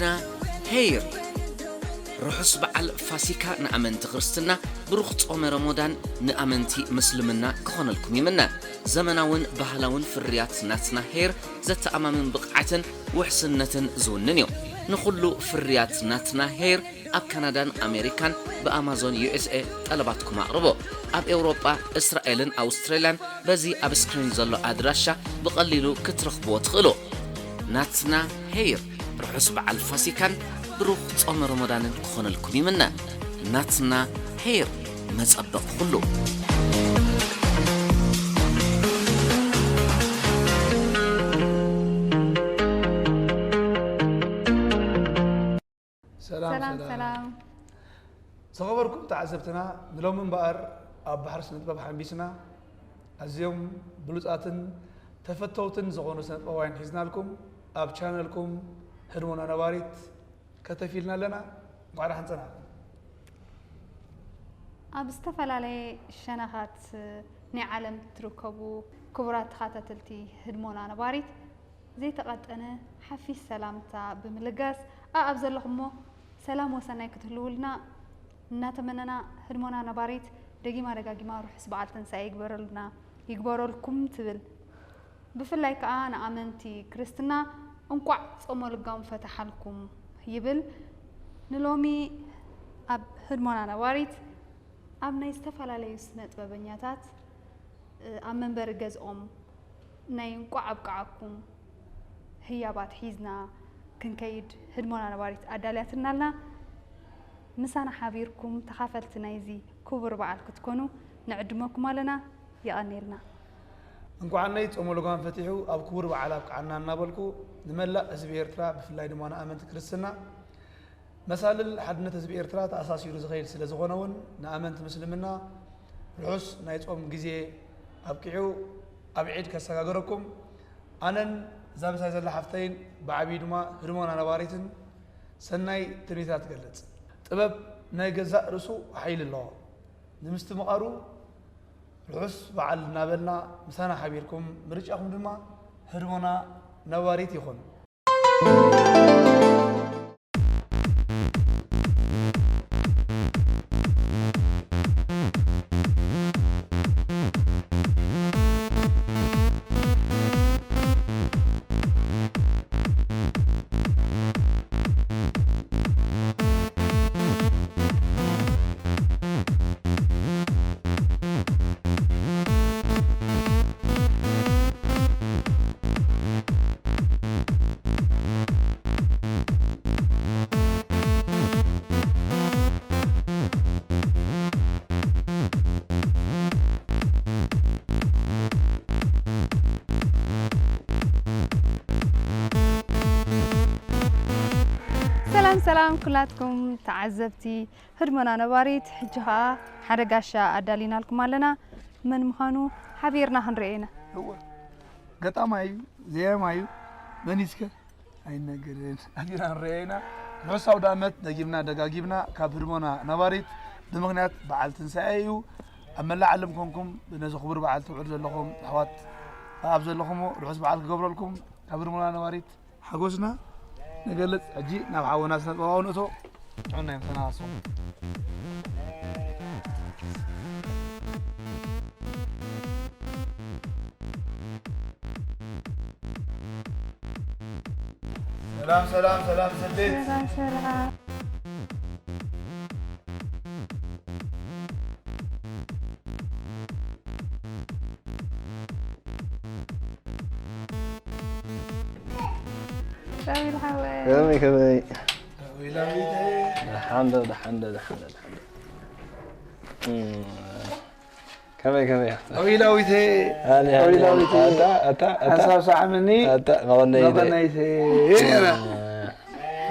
ና ሄይር። ርሑስ በዓል ፋሲካ ንኣመንቲ ክርስትና፣ ብሩኽ ጾመ ረሞዳን ንኣመንቲ ምስልምና ክኾነልኩም ይምነ። ዘመናውን ባህላውን ፍርያት ናትና ሄይር ዘተኣማምን ብቕዓትን ውሕስነትን ዝውንን እዩ። ንኹሉ ፍርያት ናትና ሄይር ኣብ ካናዳን ኣሜሪካን ብኣማዞን ዩ ኤስ ኤ ጠለባትኩም ኣቕርቦ። ኣብ ኤውሮጳ፣ እስራኤልን ኣውስትራልያን በዚ ኣብ ስክሪን ዘሎ ኣድራሻ ብቐሊሉ ክትረኽብዎ ትኽእሉ። ናትና ሄይር። ርሑስ በዓል ፋሲካን ብሩኽ ጾመ ረመዳንን ክኾነልኩም ይምነ። ናትና ሄይር፣ መጸበቕ ኩሉ። ሰላም ሰላም ሰላም። ዝኸበርኩም ተዓዘብትና፣ ንሎሚ እምበኣር ኣብ ባሕሪ ስነ ጥበብ ሓንቢስና ኣዝዮም ብሉጻትን ተፈተውትን ዝኾኑ ስነ ጥበባውያን ሒዝናልኩም ኣብ ቻነልኩም ህድሞና ነባሪት ከተፊልና ኣለና። እንኳዕ ደሓን ጸናሕኩም። ኣብ ዝተፈላለየ ሸነኻት ናይ ዓለም ትርከቡ ክቡራት ተኸታተልቲ ህድሞና ነባሪት ዘይተቐጠነ ሓፊስ ሰላምታ ብምልጋስ ኣኣብ ዘለኹሞ ሰላም ወሰናይ ክትህልውልና እናተመነና ህድሞና ነባሪት ደጊማ ደጋጊማ ርሑስ በዓል ትንሳኤ ይግበረልና ይግበረልኩም ትብል። ብፍላይ ከኣ ንኣመንቲ ክርስትና እንቋዕ ጾመ ልጓም ፈተሓልኩም ይብል። ንሎሚ ኣብ ህድሞና ነባሪት ኣብ ናይ ዝተፈላለዩ ስነ ጥበበኛታት ኣብ መንበሪ ገዝኦም ናይ እንቋዕ ኣብቅዓኩም ህያባት ሒዝና ክንከይድ ህድሞና ነባሪት ኣዳልያትና ኣላ። ምሳና ሓቢርኩም ተኻፈልቲ ናይዚ ክቡር በዓል ክትኮኑ ንዕድመኩም ኣለና። የቐንየልና። እንኳዓነይ ጾመ ልጓም ፈቲሑ ኣብ ክቡር በዓል ኣብቅዓና እናበልኩ ንመላእ ህዝቢ ኤርትራ ብፍላይ ድማ ንኣመንቲ ክርስትና መሳልል ሓድነት ህዝቢ ኤርትራ ተኣሳሲሩ ዝኸይድ ስለ ዝኾነ እውን ንኣመንቲ ምስልምና ርሑስ ናይ ጾም ግዜ ኣብቂዑ ኣብ ዒድ ከሰጋግረኩም ኣነን እዛ ምሳይ ዘላ ሓፍተይን ብዓብዪ ድማ ህድሞና ነባሪትን ሰናይ ትምኒትና ትገልጽ። ጥበብ ናይ ገዛእ ርእሱ ሓይሊ ኣለዎ። ንምስትምቓሩ ርሑስ በዓል እናበልና ምሳና ሓቢርኩም ምርጫኹም ድማ ህድሞና ነባሪት ይኹን። ሰላም ሰላም ኩላትኩም ተዓዘብቲ ህድሞና ነባሪት፣ ሕጂ ኸኣ ሓደ ጋሻ ኣዳሊናልኩም ኣለና። መን ምዃኑ ሓቢርና ክንርኢ ኢና። እወ፣ ገጣማይ እዩ፣ ዘያማይ እዩ። መን እዩ እስከ? ኣይነገርን። ኣቢና ንረኣይና። ርሑስ ኣውደ ዓመት ደጊምና ደጋጊምና ካብ ህድሞና ነባሪት ብምኽንያት በዓል ትንሳኤ እዩ። ኣብ መላእ ዓለም ኮንኩም ነዚ ክቡር በዓል ትውዕሉ ዘለኹም ኣሕዋት ኣብ ዘለኹሞ ርሑስ በዓል ክገብረልኩም ካብ ህድሞና ነባሪት ሓጎስና ንገልጽ። ሕጂ ናብ ሓውና ስነ ጥበባዊ ንእቶ። ጥዑናይ ምተናባስኹም። ሰላም ሰላም ሰላም ስድት። ሰላም ሰላም። ራዊል ሓወይ። ከመይ ከመይ? ዊላዊተይ። ደሓን ዶ ደሓን ዶ ደሓን ዶ ደሓን ዶ። እም፣ ከመይ ከመይ? ዊላዊተይ። ኣነ ኣነ ዊላዊተይ። ኣታ ኣታ ኣታ ሓሳብ ሰዓምኒ። ኣታ መቐነይ መቐነይተይ።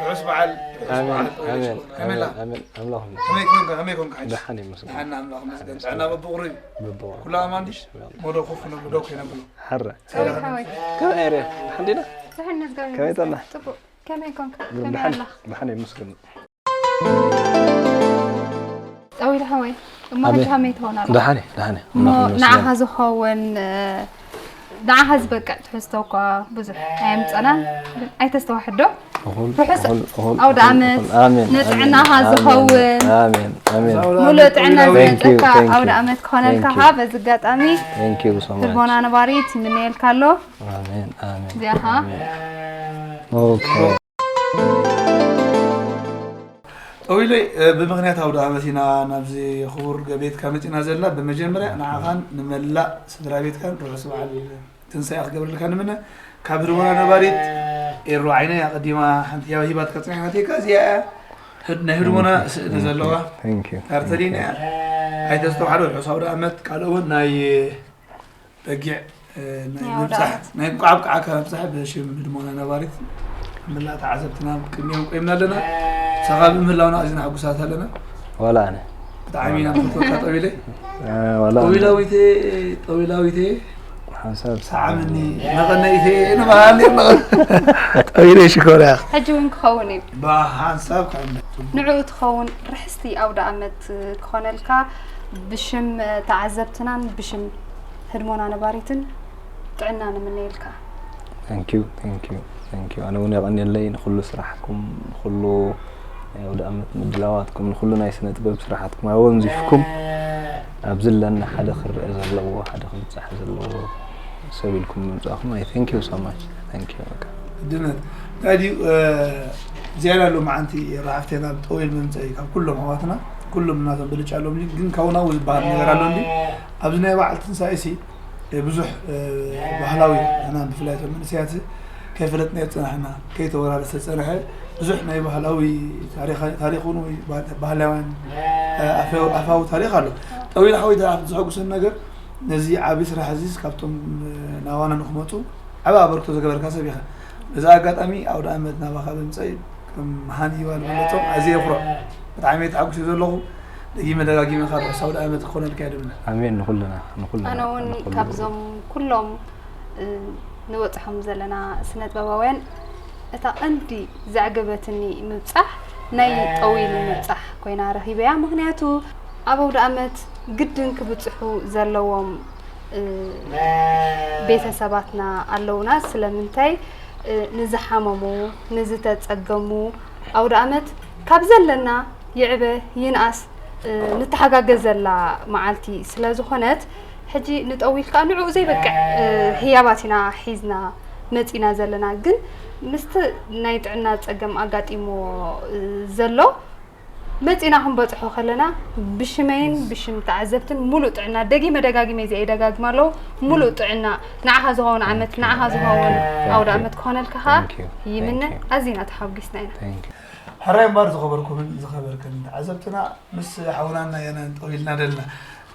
ርሑስ በዓል። ኣሜን ኣሜን ከመይ ኣላ? ኣሜን ኣሜን ኣምላኽ ከመይ ኮንካ? ከመይ ኮንካ? ሕጂ? ደሓን ይመስገን። ደሓን ኣምላኽ ይመስገን። ጥዕና በብቑሩብ እዩ። ብብቑ ኩሉ ኣማን ድዩ? ሞዶ ኮፍ ነብሎ፣ ደው ከይነብሎ። ሓረ ጸዊል ሓወይ። ከመይ እየ? ደሓን ዲና? ድሕን ነዝጋቢ ከመይ ጠና? ጽቡቕ። ከመይ ኮንካ? ከመይ ደሓን ኣለኻ? ደሓን ይመስገን። ጸዊል ሓወይ። እሞ ኣሜን። ሕጂ ከመይ ትኾን ኣለኻ? ደሓን እየ፣ ደሓን እየ። እሞ ኣምላኽ ይመስገን። ንዓኻ ዝኸውን እ፣ ንዓኻ ዝበቅዕ ትሕዝቶ እኳ ብዙሕ ኣየምጸናን። ኣይተስተዋሕዶ። ርሑስ ኣውደ ዓመት፣ ንጥዕናኻ ዝኸውን፣ ሙሉእ ጥዕና ዝመፀካ ኣውደ ዓመት ክኾነልካ። በዚ ኣጋጣሚ ህድሞና ነባሪት ይምነየልካ ኣሎ። እዚኣኻ ጠዊለይ፣ ብምኽንያት ኣውደ ዓመት ኢና ናብዚ ክቡር ቤትካ መፂና ዘለና። ብመጀመርያ ንዓኻን ንመላእ ስድራ ቤትካን ርሑስ በዓል ትንሳኤ ክገብረልካ ንምነ። ካብ ህድሞና ነባሪት ኤሩ ዓይነይ ኣቐዲማ ሓንቲ ያው ሂባትካ ፅኒሓ ናተይካ እዚኣ እያ። ናይ ህድሞና ስእሊ ዘለዋ ካርተሊን እያ። ኣይተስተውዓሉ ርሑስ ኣውደ ዓመት። ካልእ እውን ናይ በጊዕ ናይ ምብፃሕ ናይ ቋዕቋዕ ካብ ምብፃሕ ብሽም ህድሞና ነባሪት ምላእ ተዓዘብትና ቅድሚኦም ቆይምና ኣለና። ሰኻ ብምህላውና ኣዚና ሕጉሳት ኣለና። ዋላ ኣነ ብጣዕሚ ኢና ንፈትወካ ጠቢለይ። ዋላ ጠቢላዊቴ ጠቢላዊቴ ሓንሳብ ሰዓምኒ መቐነይቴ ንበሃል ጠቢለይ ሽኮርያ። ሕጂ እውን ክኸውን እዩ። ብሓንሳብ ካብ ንዕኡ ትኸውን ርሕስቲ ኣውደ ኣመት ክኾነልካ ብሽም ተዓዘብትናን ብሽም ህድሞና ነባሪትን ጥዕና ንምነየልካ። Thank you, thank you, thank you። ኣነ እውን የቐንየለይ ንኹሉ ስራሕኩም፣ ንኹሉ ናይ ኣውደ ኣመት ምድላዋትኩም፣ ንኹሉ ናይ ስነ ጥበብ ስራሓትኩም ኣወንዚፍኩም ኣብዚ ለና ሓደ ክረአ ዘለዎ፣ ሓደ ክብጻሕ ዘለዎ ሰብ ኢልኩም ምምጻእኩም፣ I thank you so much። Thank you በቃ። ድነት እንታይ ድዩ ዝያዳ ሎማዓንቲ ረሓፍቴና ብጠዊል መምፀኢ ካብ ኩሎም ኣሕዋትና ኩሎም እናቶም ብልጫ ኣሎም ግን ካውናው ዝበሃል ነገር ኣሎ እንዲ ኣብዚ ናይ በዓል ትንሳኤ ሲ ብዙሕ ባህላዊ ንሕና ብፍላይ እቶም መንእሰያት ከይፈለጥናዮ ዝፀናሕና ከይተወራረሰ ዝፀንሐ ብዙሕ ናይ ባህላዊ ታሪክ እውን ወይ ባህላውያን ኣፋዊ ታሪክ ኣሎ። ጠዊል ሓወይ ተኣፍ ዝሐጉሰኒ ነገር ነዚ ዓቢ ስራሕ እዚስ ካብቶም ናባና ንክመፁ ዓቢ ኣበርክቶ ዝገበርካ ሰብ ኢኻ። በዚ ኣጋጣሚ ኣውደ ኣመት ናባኻ ብምፀይ ከም ሃኒባል ዝበለቶም ኣዝየ የኹርዕ። ብጣዕሚ እየ ተሓጒሰ ዘለኹ። ደጊመ ደጋጊመ ካብ ርሑስ ኣውደ ኣመት ክኾነልካ እየ ድምነ። ኣሜን ንኹልና ንኹልና ኣነ እውን ንኹልና። ካብዞም ኩሎም እ፣ ንበፅሖም ዘለና ስነ ጥበባውያን እታ ቀንዲ ዘዕገበትኒ ምብፃሕ ናይ ጠዊል ምብፃሕ ኮይና ረኺበያ። ምኽንያቱ ኣብ ኣውደ ኣመት ግድን ክብፅሑ ዘለዎም እ፣ ቤተሰባትና ኣለውና። ስለምንታይ እ፣ ንዝሓመሙ፣ ንዝተፀገሙ ኣውደ ኣመት ካብ ዘለና ይዕበ ይንኣስ እ፣ ንተሓጋገዘላ መዓልቲ ስለ ዝኾነት ሕጂ ንጠዊል ከዓ ንዕኡ ዘይበቅዕ እ፣ ህያባት ኢና ሒዝና መፂና ዘለና። ግን ምስቲ ናይ ጥዕና ፀገም ኣጋጢሞ እ፣ ዘሎ መፂና ክንበፅሖ ከለና ብሽመይን ብሽም ተዓዘብትን ሙሉእ ጥዕና ደጊመ ደጋጊመ እዚኣ ይደጋግማ ኣለዉ። ሙሉእ ጥዕና ንዓኻ ዝኸውን ዓመት ንዓኻ ዝኸውን ኣውደ ዓመት ክኾነልካ ከዓ ይምነ። ኣዚና ተሓጒስና ኢና። ሕራይ እምበር ዝኸበርኩምን ዝኸበርክን ተዓዘብትና ምስ ሓውናን ናየናን ጠዊልና ደልና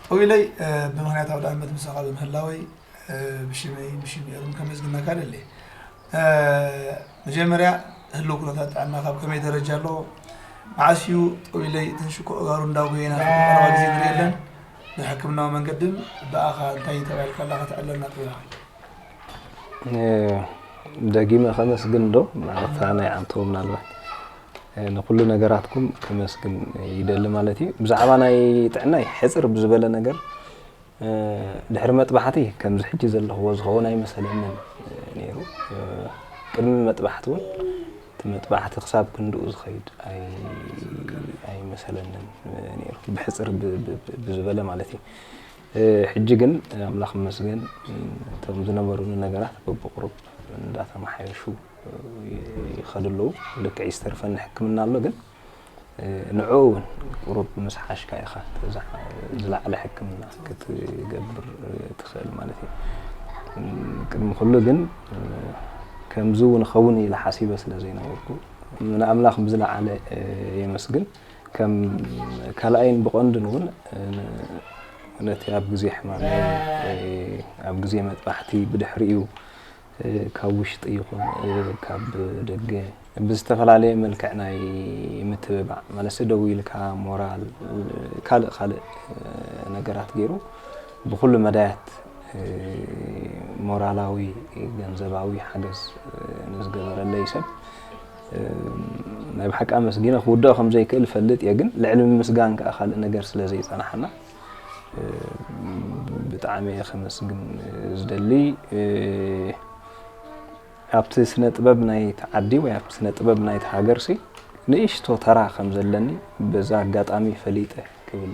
ጠዊለይ ብምኽንያት ኣውደ ኣመት ምሳኻ ብምህላወይ ብሽመይ ብሽም ኤሩን ከመስግነካ ደሊ። መጀመርያ ህልው ኩነታት ጥዕና ካብ ከመይ ደረጃ ኣለዎ? መዓስ እዩ ጠዊለይ እተን ሽኮ እጋሩ እንዳጎየና ቀረባ ግዜ ንርኢ የለን። ብሕክምናዊ መንገድን ብኣኻ እንታይ ተባሂልካ ኣለኻ ትዕለልና ጠዊኻ? ደጊመ ከመስግን ዶ ማለት ናይ ዓንተቦ ምናልባት ንኩሉ ነገራትኩም ከመስግን ይደሊ ማለት እዩ። ብዛዕባ ናይ ጥዕናይ ሕፅር ብዝበለ ነገር ድሕሪ መጥባሕቲ ከምዚ ሕጂ ዘለኽዎ ዝኸውን ኣይመሰለንን ነይሩ። ቅድሚ መጥባሕቲ እውን እቲ መጥባሕቲ ክሳብ ክንድኡ ዝኸይድ ኣይመሰለንን ነይሩ፣ ብሕፅር ብዝበለ ማለት እዩ። ሕጂ ግን ኣምላኽ ይመስገን እቶም ዝነበሩኒ ነገራት በብቑሩብ እንዳተመሓየሹ ይኸዱ ኣለዉ። ልክዕ እዩ ዝተርፈኒ ሕክምና ኣሎ ግን ንዕኡ እውን ቁሩብ ምስ ሓሽካ ኢኻ ዝለዓለ ሕክምና ክትገብር ትኽእል ማለት እዩ። ቅድሚ ኩሉ ግን ከምዚ እውን ኸውን ኢለ ሓሲበ ስለ ዘይነበርኩ ንኣምላኽ ብዝለዓለ የመስግን። ከም ካልኣይን ብቐንድን እውን ነቲ ኣብ ግዜ ሕማመይ ኣብ ግዜ መጥባሕቲ ብድሕሪኡ ካብ ውሽጢ ይኹን ካብ ደገ ብዝተፈላለየ መልክዕ ናይ ምትብባዕ ማለት ደው ኢልካ ሞራል ካልእ ካልእ ነገራት ገይሩ ብኩሉ መዳያት ሞራላዊ ገንዘባዊ ሓገዝ ንዝገበረለይ ሰብ ናይ ብሓቂ ኣመስጊነ ክውድኦ ከም ዘይክእል እፈልጥ እየ ግን ልዕሊ ምምስጋን ከዓ ካልእ ነገር ስለ ዘይፀናሓና ብጣዕሚ እየ ከመስግን ዝደሊ። ኣብቲ ስነ ጥበብ ናይቲ ዓዲ ወይ ኣብቲ ስነ ጥበብ ናይቲ ሃገርሲ ንእሽቶ ተራ ከም ዘለኒ በዛ ኣጋጣሚ ፈሊጠ ክብል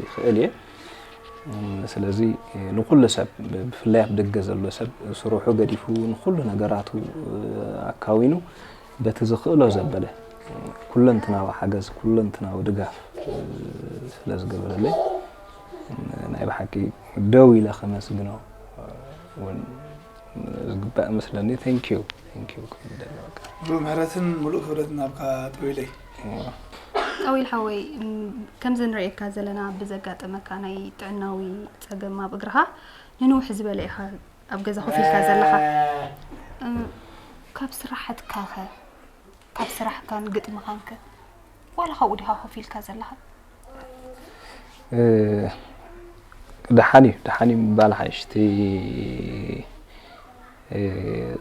ይኽእል እየ። ስለዚ ንኩሉ ሰብ ብፍላይ ኣብ ደገ ዘሎ ሰብ ስርሑ ገዲፉ ንኩሉ ነገራቱ ኣካዊኑ በቲ ዝኽእሎ ዘበለ ኩለንትናዊ ሓገዝ ኩለንትናዊ ድጋፍ ስለ ዝገበረለይ ናይ ብሓቂ ደው ኢለ ከመስግኖ እውን ዝግባእ መስለኒ። Thank you thank you ክብል ደለ በቃ። ሙሉእ ምህረትን ሙሉእ ክብረትን ናብካ ጠዊለይ። ጠዊል ሓወይ፣ ከምዚ ንርእየካ ዘለና ብዘጋጠመካ ናይ ጥዕናዊ ጸገም ኣብ እግርኻ ንንውሕ ዝበለ ኢኻ ኣብ ገዛ ኮፍ ኢልካ ዘለኻ። ካብ ስራሕትካ ከ ካብ ስራሕካን ግጥምኻን ከ ዋላ ካብኡ ዲኻ ኮፍ ኢልካ ዘለኻ? ደሓን እዩ ደሓን እዩ ምባል ሓይሽ እቲ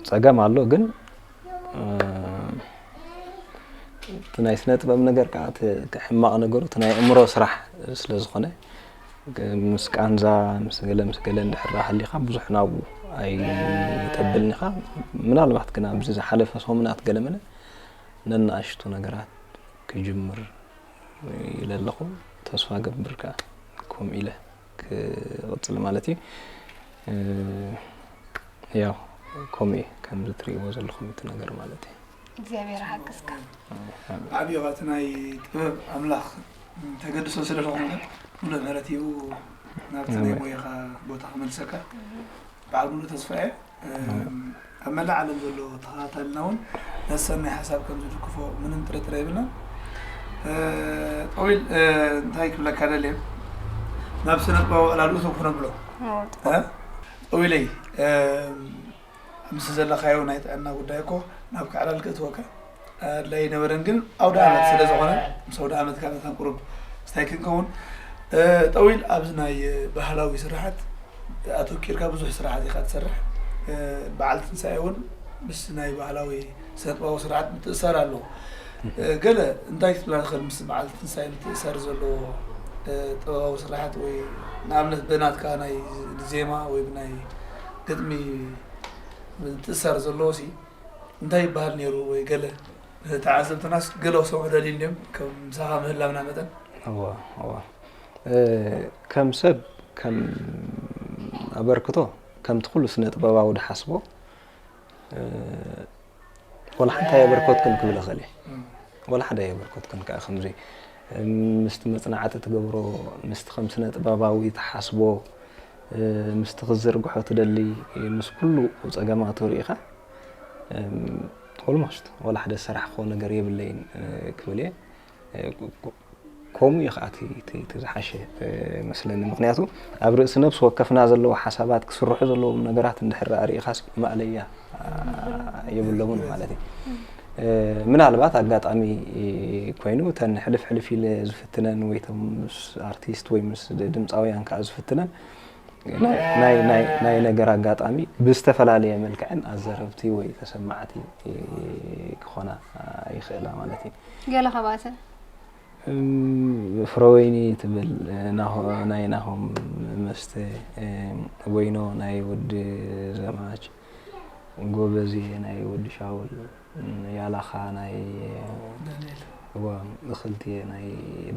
ፀገም ኣሎ ግን እቲ ናይ ስነ ጥበብ ነገር ከዓ እቲ ሕማቕ ነገሩ እቲ ናይ ኣእምሮ ስራሕ ስለ ዝኾነ ምስ ቃንዛ ምስ ገለ ምስ ገለ እንድሕር ሃሊኻ ብዙሕ ናብኡ ኣይተብልን ኢኻ። ምናልባት ግና ኣብዚ ዝሓለፈ ሰሙናት ገለመለ ነናእሽቱ ነገራት ክጅምር ኢለ ኣለኹ። ተስፋ ገብር ከዓ ከምኡ ኢለ ክቕፅል ማለት እዩ። ያው ከምኡ እዩ ከምዚ ትሪእዎ ዘለኹም እቲ ነገር ማለት እዩ። እግዚኣብሔር ሓግዝካ። ዓብዩ እቲ ናይ ጥበብ ኣምላኽ ተገድሶ ስለ ዝኾነ ሙሉእ ምህረት ይኡ ናብቲ ናይ ሞያኻ ቦታ ክመልሰካ በዓል ሙሉእ ተስፋ እየ። ኣብ መላእ ዓለም ዘሎ ተኸታታልና እውን ነሰናይ ሓሳብ ከም ዝድግፎ ምንም ጥርጥር የብልናን። ጠዊል እንታይ ክብለካ ደልየ ናብ ስነ ጥበባዊ ኣላልኡ ተኩ ነብሎ ጠዊለይ ምስ ዘለኻዮ ናይ ጥዕና ጉዳይ እኮ ናብ ክዕላል ክእትወካ ኣድላይ ነበረን ግን ኣውደ ዓመት ስለ ዝኾነ ምስ ኣውደ ዓመት ካብ መታን ቁሩብ ስታይ ክንከውን ጠዊል ኣብዚ ናይ ባህላዊ ስራሓት ኣተኪርካ ብዙሕ ስራሓት ኢኻ ትሰርሕ። በዓል ትንሳኤ እውን ምስ ናይ ባህላዊ ስነጥበባዊ ስራሓት ምትእሳር ኣለዎ። ገለ እንታይ ክትብላ ትኽእል ምስ በዓል ትንሳኤ ምትእሳር ዘለዎ ጥበባዊ ስራሓት ወይ ንኣብነት ብናትካ ናይ ዜማ ወይ ብናይ ግጥሚ ምትእሳር ዘለዎ ሲ እንታይ ይበሃል ነይሩ ወይ ገለ ተዓዘብትናስ ገለ ክሰምዑ ደልዩ እንድዮም ከም ምሳኻ ምህላውና መጠን። እወ እወ ከም ሰብ ከም ኣበርክቶ ከምቲ ኩሉ ስነ ጥበባዊ ድሓስቦ ወላ ሓንቲ ኣየበርከትኩን ክብል እኽእል እየ። ወላ ሓደ ኣየበርከትኩን ከዓ ከምዚ ምስቲ መፅናዕቲ ትገብሮ ምስቲ ከም ስነ ጥበባዊ ትሓስቦ ምስቲ ክዝርግሖ ትደሊ ምስ ኩሉ ፀገማቱ ርኢኻ almost ወላ ሓደ ዝሰራሕክዎ ነገር የብለይን ክብል እየ። ከምኡ እዩ ከዓ እቲ ዝሓሸ መስለኒ ምክንያቱ ኣብ ርእሲ ነብሲ ወከፍና ዘለዎ ሓሳባት ክስርሑ ዘለዎም ነገራት እንድሕር ርኢኻስ ማእለያ የብሎምን ማለት እዩ። ምናልባት ኣጋጣሚ ኮይኑ እተን ሕልፍ ሕልፍ ኢለ ዝፍትነን ወይ ቶም ምስ ኣርቲስት ወይ ምስ ድምፃውያን ከዓ ዝፍትነን ናይ ነገር ኣጋጣሚ ብዝተፈላለየ መልክዕን ኣዘረብቲ ወይ ተሰማዕቲ ክኾና ይኽእላ ማለት እዩ። ገለ ከባተ ፍረወይኒ ትብል ናይ ናሆም መስተ፣ ወይኖ ናይ ወዲ ዘማች፣ ጎበዜ ናይ ወዲ ሻውል፣ ያላኻ ናይ እዋ እኽልትየ ናይ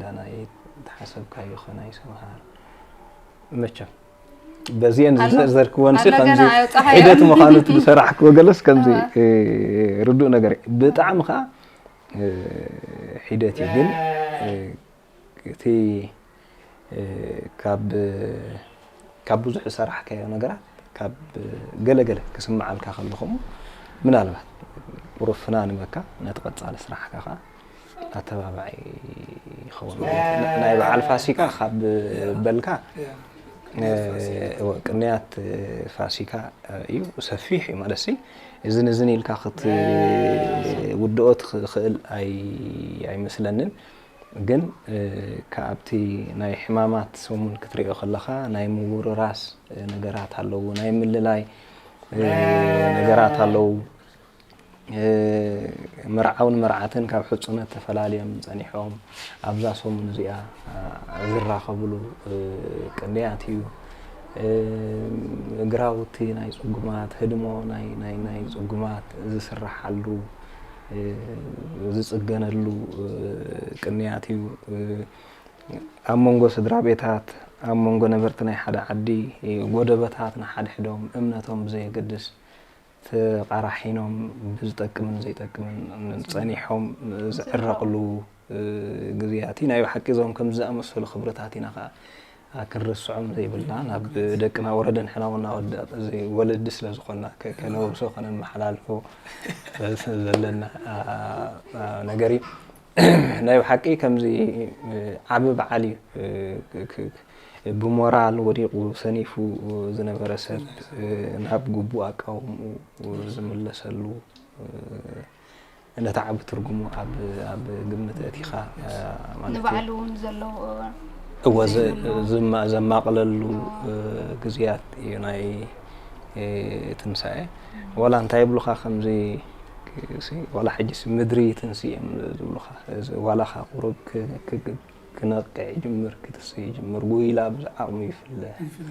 ዳናይት፣ ተሓሰብካዮ ኸ ናይ ሰምሃር። መቸም በዚአን ዝዘርዝርክወን ሲ ከምዚ ሒደት ምዃኑ ዝሰራሕክዎ ገለስ ከምዚ ርዱእ ነገር እዩ። ብጣዕሚ ከዓ ሒደት እዩ ግን እቲ ካብ ካብ ብዙሕ ዝሰራሕካዮ ነገራት ካብ ገለገለ ክስምዓልካ ከሎ ከምኡ ምናልባት ቁሩብ ፍናን ይበካ ነቲ ቀፃሊ ስራሕካ ከዓ ኣተባባዒ ይኸውን ማለት እዩ። ናይ በዓል ፋሲካ ካብ በልካ ቅንያት ፋሲካ እዩ ሰፊሕ እዩ ማለት ሲ እዝን እዝን ኢልካ ክትውድኦ ትኽእል ኣይመስለንን። ግን ካብቲ ናይ ሕማማት ሰሙን ክትሪኦ ከለኻ ናይ ምውርራስ ነገራት ኣለዉ፣ ናይ ምልላይ ነገራት ኣለዉ። መርዓውን መርዓትን ካብ ሕፁነት ተፈላልዮም ፀኒሖም ኣብዛ ሰሙን እዚኣ ዝራኸብሉ ቅንያት እዩ። እ፣ ግራውቲ ናይ ጽጉማት፣ ህድሞ ናይ፣ ናይ፣ ናይ ጽጉማት ዝስረሓሉ፣ እ፣ ዝጽገነሉ፣ እ፣ ቅንያት እዩ። እ፣ ኣብ መንጎ ስድራ ቤታት፣ ኣብ መንጎ ነበርቲ ናይ ሓደ ዓዲ፣ እ፣ ጎደቦታት ንሓድሕዶም እምነቶም ብዘየገድስ ተቓራሒኖም ብዝጠቅምን ዘይጠቅምን ጸኒሖም ዝዕረቕሉ፣ እ፣ ግዜያት እዩ። ናይ ብሓቂ እዞም ከምዚ ዝኣመሰሉ ክብርታት ኢና ኸኣ ክንርስዖም ዘይብልና፣ ናብ ደቅና ወረደ ንሕና እውን እናወዳ-፣ እዚ ወለዲ ስለ ዝኾንና ከ-፣ ከነውርሶ ከነመሓላልፎ ዘለና፣ ኣ፣ ኣ፣ ነገር እዩ። ናይ ብሓቂ ከምዚ፣ እ፣ ዓቢ በዓል እዩ። እ፣ ክ-፣ ክ-፣ ክ-፣ ብሞራል ወዲቑ ሰኒፉ ዝነበረ ሰብ፣ እ፣ ናብ ግቡእ ኣቃውምኡ ዝምለሰሉ፣ እ፣ ነቲ ዓቢ ትርጉሙ ኣብ፣ ኣብ ግምት ኣእቲኻ፣ እ፣ ማለት እዩ። ንባዕሉ እውን ዘለዎ እወ፣ ዘ-፣ ዘይብሉ። ዝማ-፣ ዘማቕለሉ፣ እ፣ ግዜያት እዩ ናይ፣ እ፣ ትንሳኤ። ዋላ እንታይ ይብሉኻ ከምዚ፣ ሲ-፣ ዋላ ሕጂስ ምድሪ ትንስእ እዮም ዝብሉኻ። እዚ ዋላ ኸኣ ቁሩብ ክ-፣ ክ-፣ ክ-፣ ክነቅዕ ይጅምር፣ ክትስእ ይጅምር። ጉይላ ብዝዓቕሙ ይፍለ። ይፍለ።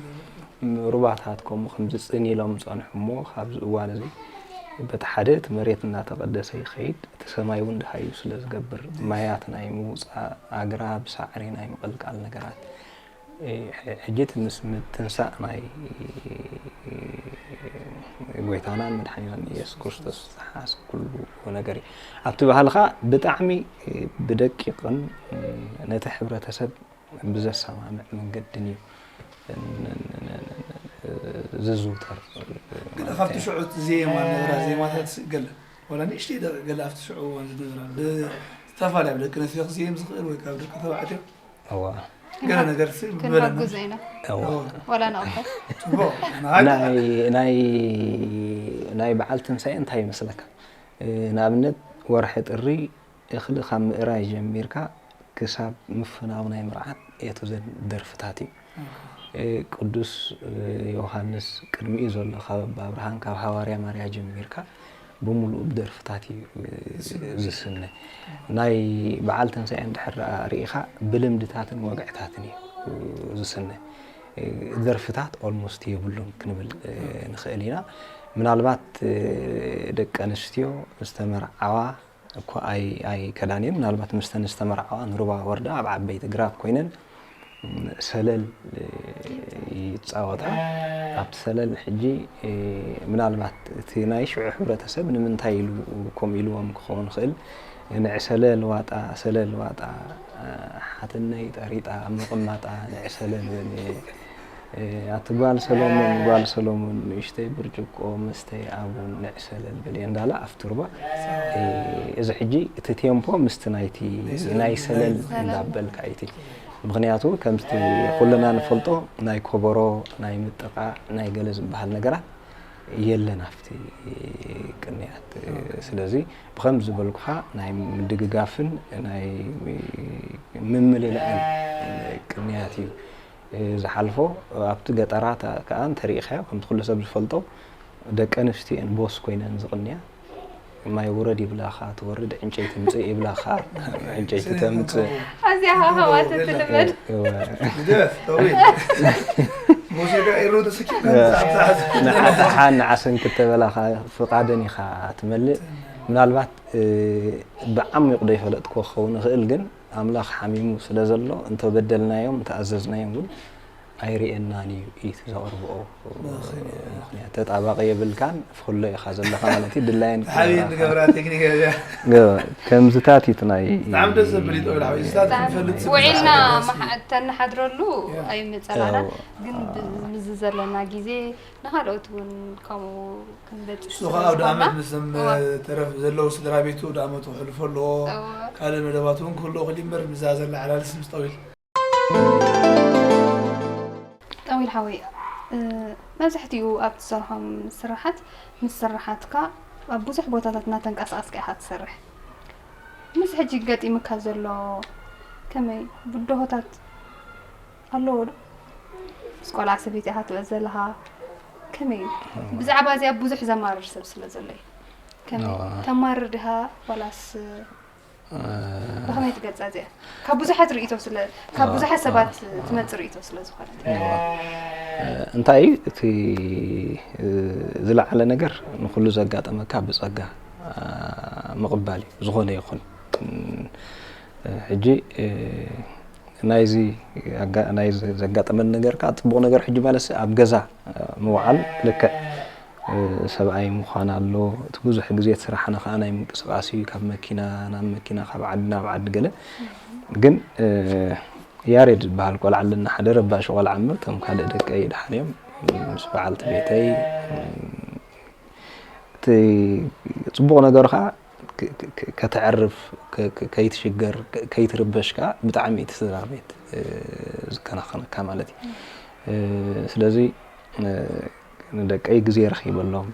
ም-፣ ሩባታት ከምኡ ከምዚ ጽን ኢሎም ዝጸንሑ እሞ፣ ካብዚ እዋን እዚ በቲ ሓደ እቲ መሬት እናተቐደሰ ይኸይድ፣ እቲ ሰማይ እውን ደሃዩ ስለ ዝገብር፣ ማያት ናይ ምውጻእ፣ ኣግራብ፣ ሳዕሪ ናይ ምቕልቃል ነገራት። እ፣ ሕ-፣ ሕጂ እቲ ምስ ምትንሳእ ናይ ጎይታናን መድሓኒናን ኢየሱስ ክርስቶስ ዝተሓዝ ኩሉ ነገር እዩ። ኣብቲ ባህልኻ ብጣዕሚ ብደቂቕን ነቲ ሕብረተሰብ ብዘሰማምዕ መንገድን እዩ ዝዝውተር። ግን ካብቲ ሽዑ እቲ ዜማ፣ ነብራ ዜማታት ገለ፣ ዋላ ንእሽተይ ደ-፣ ገለ ኣብቲ ሽዑ እዋን ዝነበራ፣ ብዝተፈላለየ፣ ኣብ ደቂ ኣንስትዮ ክዝየም ዝኽእል ወይ ካብ ደቂ ተባዕትዮ እዋ። ገለ ነገር ሲ ክንሓግዞ ብበለና። ኢና። እዋ። እዋ። ዋላ ንቕበል። ጽቡቕ። ናይ፣ ናይ፣ ናይ በዓል ትንሳኤ እንታይ ይመስለካ? እ፣ ንኣብነት ወርሒ ጥሪ እኽሊ ካብ ምእራይ ጀሚርካ ክሳብ ምፍናው ናይ መርዓት የትዘን ደርፍታት እዩ። ኦኬ። እ፣ ቅዱስ፣ እ፣ ዮሃንስ ቅድሚኡ ዘሎ ካብ ኣባ ኣብርሃም፣ ካብ ሃዋርያ ማርያ ጀሚርካ ብምሉኡ ብደርፍታት እዩ፣ እ፣ ዝስነ። ዝስነ። ናይ በዓል ትንሳኤ እንድሕር ደኣ ርኢኻ ብልምድታትን ወግዕታትን እዩ፣ እ፣ ዝስነ። እ፣ ደርፍታት ኦልሞስት የብሉን ክንብል፣ እ፣ ኦኬ። ንኽእል ኢና። ምናልባት፣ እ፣ ደቂ ኣንስትዮ ዝተመርዓዋ እኳ ኣይ-፣ ኣይከዳን እየን። ምናልባት ምስተን ዝተመርዓዋ ንሩባ ወርዳ ኣብ ዓበይቲ ግራብ ኮይነን ሰለል ይጻወታ። ኣብቲ ሰለል ሕጂ ምናልባት እቲ ናይ ሽዑ ሕብረተሰብ ንምንታይ ኢሉ ከምኡ ኢልዎም ክኸውን ይኽእል፣ ንዕ ሰለል ዋጣ፣ ሰለል ዋጣ፣ ሓትነይ ጠሪጣ ኣብ ምቕማጣ ንዕ ሰለል በል። እ፣ ኣቲ ጓል ሰሎሞን፣ ጓል ሰሎሞን፣ ንእሽተይ ብርጭቆ መስተ ኣቡን ንዕ ሰለል በል እየ እንዳላ ኣብቲ ሩባ። እ፣ እዚ ሕጂ እቲ ቴምፖ ምስቲ ናይቲ ናይ ሰለል እንዳበልካ እዩ እቲ። ምኽንያቱ ከምቲ ኩልና ንፈልጦ ናይ ኮቦሮ፣ ናይ ምጥቓዕ፣ ናይ ገለ ዝበሃል ነገራት የለን ኣብቲ ቅንያት። ስለዚ ብኸምዚ ዝበልኩኻ ናይ ምድግጋፍን ናይ ምምልላእን ቅንያት እዩ። ዝሓልፎ ኣብቲ ገጠራት ከኣ እንተሪኢኻዮ፣ ከምቲ ኩሉ ሰብ ዝፈልጦ፣ ደቂ ኣንስትዮ እየን ቦስ ኮይነን ዝቕንያ። ማይ ውረድ ይብላኻ፣ ትወርድ፣ ዕንጨይቲ ምጽእ ይብላኻ፣ ዕንጨይቲ ተምጽእ። ኣዚኣ ኸዓ ካብኣተ ትልመድ። እወ። ልደት፣ ጠዊል። ሙዚቃ ኢሩ ተሰኪምካ ንዓተሓን ንዓሰን ክተበላኻ ፍቓደን ኢኻ ትመልእ። ምናልባት፣ እ፣ ብዓሚቑ ዶ ይፈለጥክዎ ክኸውን ይኽእል፣ ግን ኣምላኽ ሓሚሙ ስለ ዘሎ፣ እንተበደልናዮም፣ እንተኣዘዝናዮም እውን ኣይርእየናን እዩ እቲ ዘቕርብኦ ምኽንያት። ተጣባቒ የብልካን፣ ፍኹሎ ኢኻ ዘለኻ ማለት እዩ። ድላየን ሓቢር ንገብራ ቴክኒክ እያ። ገ-፣ ከምዝታት እዩ እቲ ናይ ብጣዕሚ ደስ ዘብል እዩ። ጠዊል ሓወይ፣ እዚታት ብጣዕሚ ክንፈልጥ ውዒልና ስለዝሓገዝ። መሓ-፣ ተነሓድረሉ ያ። ኣይምጸላና፣ እዎ። ግን ብ-፣ ምስዚ ዘለና ግዜ ንኻልኦት እውን ከምኡ ክንበጽሕ እሱ ስለ ኸዓ ኣውደ ዝኾንና። ዓመት ምስ እዞም እዎ። ተረፍ ዘለዉ ስድራ ቤቱ ኣውደ ዓመቱ ክሕልፎ ኣለዎ። እዎ። ካልእ መደባት እውን ክህልዎ ክሊምበር ምዛ ዘላ ዓላልስ ምስ ጠዊል። ጠዊል ሓወይ፣ እ፣ መብዛሕትኡ ኣብ ትሰርሖም ስራሓት፣ ምስ ስራሓትካ ኣብ ብዙሕ ቦታታት እናተንቀሳቐስካ ኢኻ ትሰርሕ። ምስ ሕጂ ገጢሙካ ዘሎ ከመይ ብድሆታት ኣለዎ ዶ? ምስ ቆልዓ ሰበይቲ ኢኻ ትውዕል ዘለኻ፣ ከመይ እዩ? ብዛዕባ እዚኣ ብዙሕ ዘማርር ሰብ ስለ ዘሎ እዩ። ከመይ? እዋ። ተማርር ዲኻ ዋላስ ብኸመይ ትገልጻ እዚኣ? ካብ ብዙሓት ርእይቶ ስለ ካብ ብዙሓት ሰባት ትመጽእ ርእይቶ ስለ ዝኾነት። እንታይ እዩ እቲ ዝለዓለ ነገር? ንኹሉ ዘጋጠመካ ብጸጋ ምቕባል እዩ። ዝኾነ ይኹን ሕጂ ናይዚ ናይዚ ዘጋጠመን ነገር ከዓ ጽቡቕ ነገር ሕጂ ማለት ኣብ ገዛ ምውዓል ልክዕ ሰብኣይ ምዃን ኣሎ። እቲ ብዙሕ ግዜ እቲ ስራሕና ከዓ ናይ ምንቅስቃስ እዩ። ካብ መኪና ናብ መኪና፣ ካብ ዓዲ ናብ ዓዲ ገለ። ግን ያሬድ ዝበሃል ቆልዓ ኣለና፣ ሓደ ረባሺ ቆልዓ እምበር፣ እቶም ካልእ ደቀይ ደሓን እዮም። ምስ በዓልቲ ቤተይ እቲ ጽቡቕ ነገሩ ከዓ ከተዕርፍ፣ ከይትሽገር፣ ከይትርበሽ ከዓ ብጣዕሚ እቲ ስድራ ቤት ዝከናኸነካ ማለት እዩ። ስለዚ ንደቀይ ግዜ ረኺበሎም፣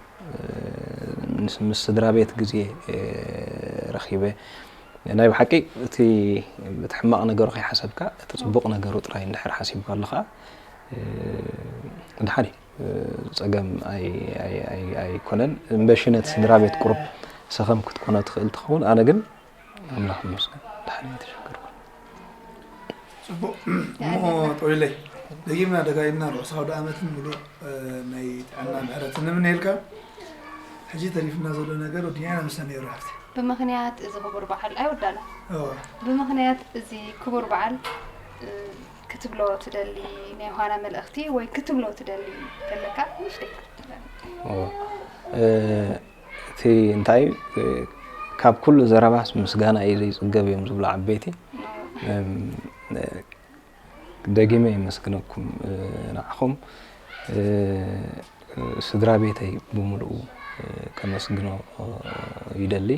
ምስ ስድራ ቤት ግዜ ረኺበ። ናይ ብሓቂ እቲ እቲ ሕማቕ ነገሩ ከይሓሰብካ እቲ ጽቡቕ ነገሩ ጥራይ እንድሕር ሓሲብካ ኣለኻ ድሓን እዩ። ጸገም ኣይኮነን። እምበሺ ነቲ ስድራ ቤት ቁሩብ ሰኸም ክትኮኖ ትኽእል ትኸውን። ኣነ ግን ኣምላኽ ይመስገን ድሓን እየ ተሸገርኩ። ፅቡቅ እሞ ጠዊለይ ደጊምና ደጋጊምና ርሑስ ኣውደ ኣመትን ምሉእ ናይ ጥዕና ምሕረት ንምንየልካ። ሕጂ ተሪፍና ዘሎ ነገር ወዲና ኢና ምስና ነይሩ ሓፍቲ። ብምኽንያት እዚ ክቡር በዓል ኣይወዳና። እወ። ብምኽንያት እዚ ክቡር በዓል ክትብሎ ትደሊ ናይ ዮሃና መልእኽቲ ወይ ክትብሎ ትደሊ ከለካ ንፍተይ ክትብለና። እቲ እንታይ ካብ ኩሉ ዘረባስ ምስጋና እዩ ዘይፅገብ እዮም ዝብሉ ዓበይቲ። ደጊመ የመስግነኩም ንዓኹም ስድራ ቤተይ ብምልኡ ከመስግኖ ይደሊ።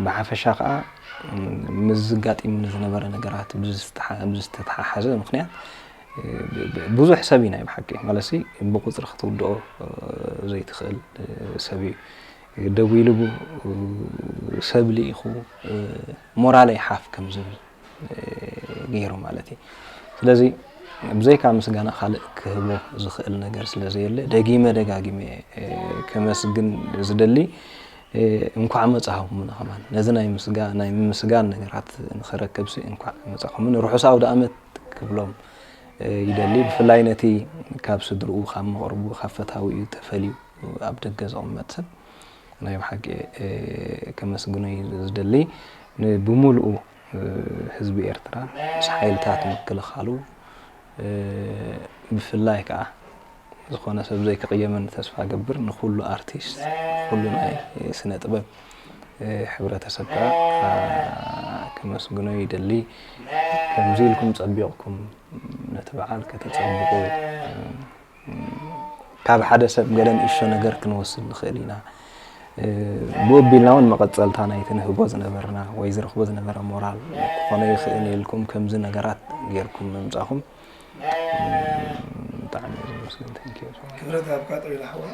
ብሓፈሻ ከዓ ምስ ዝጋጢምኒ ዝነበረ ነገራት ብዝተተሓሓዘ ምክንያት ብዙሕ ሰብ ኢና ብሓቂ ማለት ብቁፅሪ ክትውድኦ ዘይትኽእል ሰብ እዩ። ደዊሉ ሰብ ልኢኹ ሞራለይ ሓፍ ከም ዝብል ገይሩ ማለት እዩ። ስለዚ ብዘይካ ምስጋና ካልእ ክህቦ ዝኽእል ነገር ስለ ዘየለ ደጊመ ደጋጊመ ከመስግን ዝደሊ። እንኳዕ መጻኹምና ከማን ነዚ ናይ ምስጋ ናይ ምምስጋን ነገራት ንኽረክብሲ እንኳዕ መጻኹምን ርሑስ ኣውደ ኣመት ክብሎም ይደሊ። ብፍላይ ነቲ ካብ ስድርኡ ካብ መቕርቡ ካብ ፈታዊኡ ተፈልዩ ኣብ ደገ ዝቕመጥ ሰብ ናይ ብሓቂ ከመስግኖ እዩ ዝደሊ። ብሙሉኡ ህዝቢ ኤርትራ ምስ ሓይልታት ምክልኻሉ ብፍላይ ከዓ ዝኾነ ሰብ ዘይክቕየመኒ ተስፋ ገብር ንኩሉ ኣርቲስት ኩሉ ናይ ስነ ጥበብ ሕብረተሰብ ከዓ ከመስግኖ ይደሊ። ከምዚ ኢልኩም ጸቢቕኩም ነቲ በዓል ከተጸብቑ ካብ ሓደ ሰብ ገለ ንእሽቶ ነገር ክንወስድ ንኽእል ኢና። ብኡ ኣቢልና እውን መቐጸልታ ናይቲ ንህቦ ዝነበርና ወይ ዝረኽቦ ዝነበረ ሞራል ክኾኖ ይኽእል ኢልኩም ከምዚ ነገራት ጌርኩም ምምጻኹም ብጣዕሚ እየ ዘመስግን። Thank you so much። ክብረት ኣብካ ጠቢላ ሓወይ።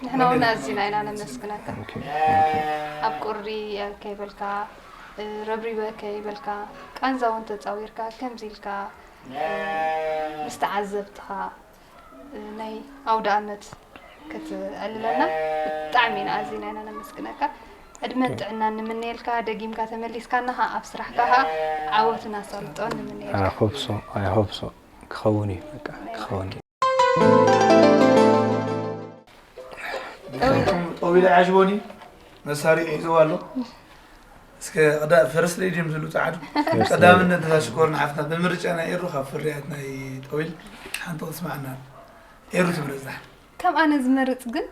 ንሕና እውን ኣዚና ኢና ነመስግነካ። Thank you። Thank you። ኣብ ቁሪ ከይበልካ ረብሪበ ከይበልካ ቃንዛ እውን ተፃዊርካ ከምዚ ኢልካ ምስ ተዓዘብትኻ ናይ ኣውደ ኣመት ክትዕልለና ብጣዕሚ ኢና ኣዚና ኢና ነመስግነካ። ዕድመን ጥዕናን ንምነየልካ። ደጊምካ ተመሊስካና ኸዓ ኣብ ስራሕካ ኸዓ ዓወትን ኣሳልጦን ንምነየልካ። I hope so, I hope so። ክኸውን እዩ በቃ ክኸውን እዩ። ጠዊለ ዓጅቦኒ መሳሪኡ ሒዝዋ ኣሎ። እስከ ቀዳ ፈረስ ለይድዮም ዝብሉ ፃዓዱ ቀዳምነት ነዛ ሽኮር ንሓፍትና ብምርጫ ናይ ኤሩ ካብ ፍርያት ናይ ጠዊል ሓንቲ ክትስማዕና ኤሩ ትምረፅና። ከም ኣነ ዝመርፅ ግን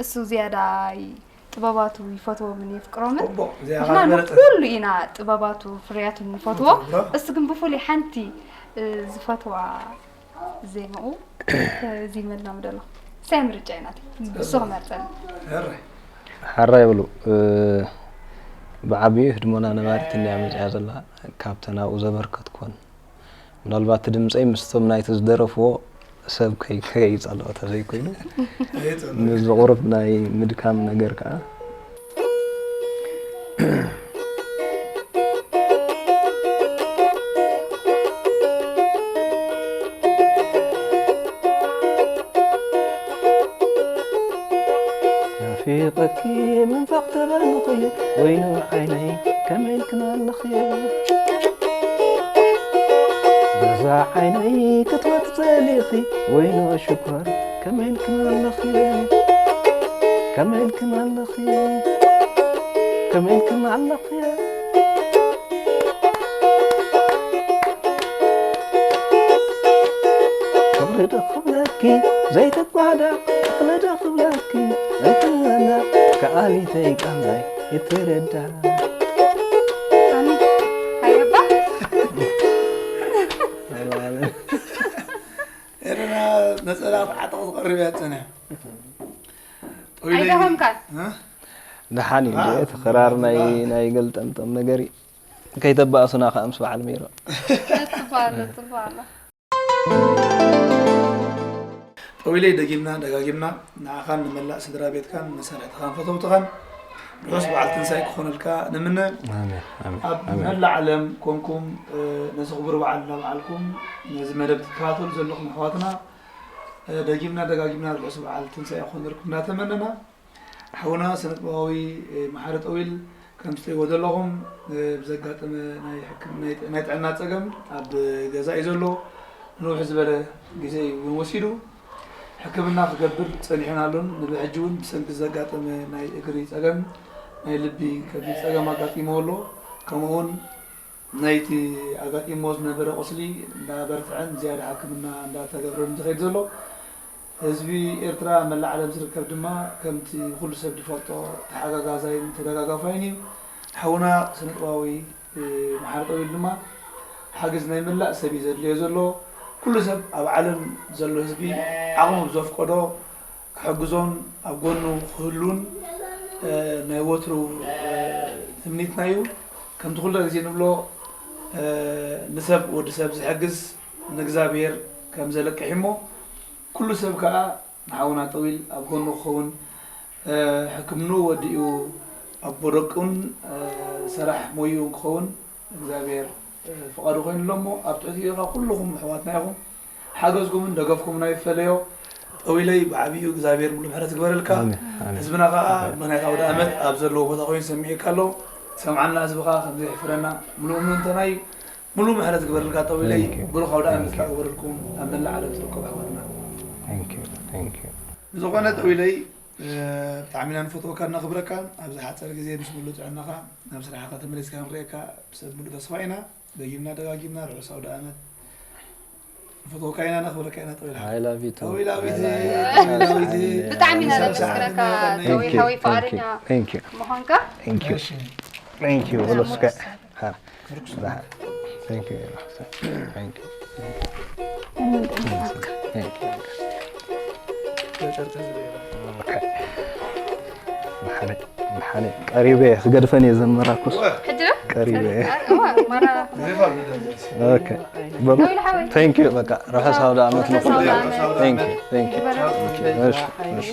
እሱ ዝያዳ ጥበባቱ ይፈትዎምን የፍቅሮምን። ንሕና ንኩሉ ኢና ጥበባቱ ፍርያቱ ንፈትዎ። እሱ ግን ብፍሉይ ሓንቲ ዝፈትዋ ዜማኡ ከዚመልና ምደሎ። ሳይ ምርጫ እዩ ናተይ። እሱ ክመርፀኒ። ሓራይ ብሉ ብዓብዩ ህድሞና ነባሪት እንድያ መፅያ ዘላ ካብተን ኣብኡ ዘበርከትኮን ምናልባት እቲ ድምፀይ ምስቶም ናይቲ ዝደረፍዎ ሰብ ከይፀልኦ ተዘይኮይኑ ምስዚ ቁሩብ ናይ ምድካም ነገር ከዓ ናፊቐኪ ምንፋቕ ተበልኩ ወይኑ ዓይነይ ከመይ ኢልክን ኣለኽየ? በዛ ዓይነይ ክትወጽ ጸሊእኺ፣ ወይኖ ሽኮር፣ ከመይ ኢልክን ኣለኽየ? ከመይ ኢልክን ኣለኽየ? ከመይ ኢልክን ኣለኽየ? ክብሪ ዶ ክብለኪ ዘይትጓዳ፣ ክብሪ ዶ ክብለኪ ዘይትጓዳ፣ ከኣሊተይ ቃንዛይ ይትረዳ። ኣነ ሃየባ ኤረና ነፀላ ክትዓጥቕ ዝቐርብ እያ ትፀንሕ። ጦይለይ- ኣይደኸምካን? እ? ደሓን እዩ አ፣ እንዴ፣ እቲ ክራር ናይ አ። ናይ ገልጠምጠም ነገር እዩ። ከይተባእሱና ከዓ ምስ በዓል ሜሮ። ጽቡቕ ኣሎ፣ ጽቡቕ ኣሎ። ጠዊለይ ደጊምና ደጋጊምና ንዓኻን ንመላእ ስድራ ቤትካን መሳርሕትኻን ፈተውትኻን ርሑስ በዓል ትንሳኤ ክኾነልካ ንምነ። ኣሜን ኣሜን ኣብ ኣሜን። መላእ ዓለም ኮንኩም እ፣ ነዚ ክቡር በዓል እናበዓልኩም ነዚ መደብ ትከታተሉ ዘለኹም ኣሕዋትና እ፣ ደጊምና ደጋጊምና ርሑስ በዓል ትንሳኤ ክኾነልኩም እናተመነና ሓውና ስነጥበባዊ እ፣ መሓሪ ጠዊል ከምቲ ትሪእዎ ዘለኹም እ፣ ብዘጋጠመ ናይ ሕክም- ናይ ጥ- ናይ ጥዕና ፀገም ኣብ ገዛ እዩ ዘሎ። ንውሕ ዝበለ ግዜ እውን ወሲዱ ሕክምና ክገብር ፀኒሑን ኣሎን። ንብሕጂ እውን ብሰንኪ ዘጋጠመ ናይ እግሪ ፀገም ናይ ልቢ ከቢድ ፀገም ኣጋጢምዎ ኣሎ። ከምኡ እውን ናይቲ ኣጋጢምዎ ዝነበረ ቁስሊ እንዳበርትዐን ዝያዳ ሕክምና እንዳተገብረሉን ዝኸይድ ዘሎ። ህዝቢ ኤርትራ ኣብ መላእ ዓለም ዝርከብ ድማ ከምቲ ኩሉ ሰብ ዝፈልጦ ተሓጋጋዛይን ተደጋጋፋይን እዩ። ሓውና ስነጥበባዊ መሓሪ ጠዊል ድማ ሓገዝ ናይ መላእ ሰብ እዩ ዘድልዮ ዘሎ። ኩሉ ሰብ ኣብ ዓለም ዘሎ ህዝቢ ዓቕሙ ብዘፍቀዶ ክሕግዞን ኣብ ጎኑ ክህሉን ናይ ወትሩ ትምኒትና እዩ። ከምቲ ኩሉ ግዜ ንብሎ ንሰብ ወዲ ሰብ ዝሕግዝ ንእግዚኣብሔር ከም ዘለቅሕ እሞ ኩሉ ሰብ ከዓ ንሓውና ጠዊል ኣብ ጎኑ ክኸውን ሕክምንኡ ወዲኡ ኣቦ ደቁን ሰራሕ ሞይኡ ክኸውን እግዚኣብሔር ፍቓዱ ኮይኑ ኣሎ እሞ ኣብ ትሕቲኡ ኢኻ ኩልኹም ኣሕዋትና ኢኹም ሓገዝኩምን ደገፍኩምን ኣይፈለዮ ጠዊለይ ብዓብዩ እግዚኣብሔር ሙሉ ምሕረት ይግበረልካ ኣሜን፣ ኣሜን። ህዝብና ከዓ ምክንያት ኣውደ ኣመት ኣብ ዘለዎ ቦታ ኮይኑ ሰሚዑካ ኣሎ ሰምዓና ህዝብኻ ከምዘይሕፍረና ሙሉ እምንተና እዩ ሙሉ ምሕረት ይግበረልካ ጠዊለይ Thank you. ብሩኽ ኣውደ ኣመት Thank you. ከዓ ይግበረልኩም ኣብ መላእ ዓለም ትርከቡ ኣሕዋትና Thank you, thank you. ብዝኾነ ጠዊለይ ብጣዕሚ ኢና ንፈትወካ እናኽብረካ ኣብዚ ሓፀር ግዜ ምስ ሙሉ ጥዕናኻ ናብ ስራሕኻ ተመሊስካ ክንሪኤካ ብሰብ ሙሉ ተስፋ ኢና ደጊምና ደጋጊምና ርሑስ ኣውደ ኣመት ንፈትወካ ኢና ነኽብረካ ኢና ጠዊል I love you too. ጠዊላዊት I love you. ጠዊላዊት ብጣዕሚ ኢና ሰላም ነመስግነካ ሰላም Thank you, ጠዊል ሓወይ thank you, ፍቓደኛ thank you, ምዃንካ thank you, እሺ thank you. Let's go. Thank you. Thank you. Thank you. Okay. መሓሪ መሓሪ ቀሪበ ክገድፈን እየ ዘመራኩስ ሕጂ ዶ ቀሪበ እየ እዋ ማራ Okay. በሉ ጠዊል ሓወይ Thank you በቃ ርሑስ ኣውደ ዓመት ርሑስ ኣውደ ንኹሉ ዓመት። Thank you, thank you. ይበረክ እሺ እሺ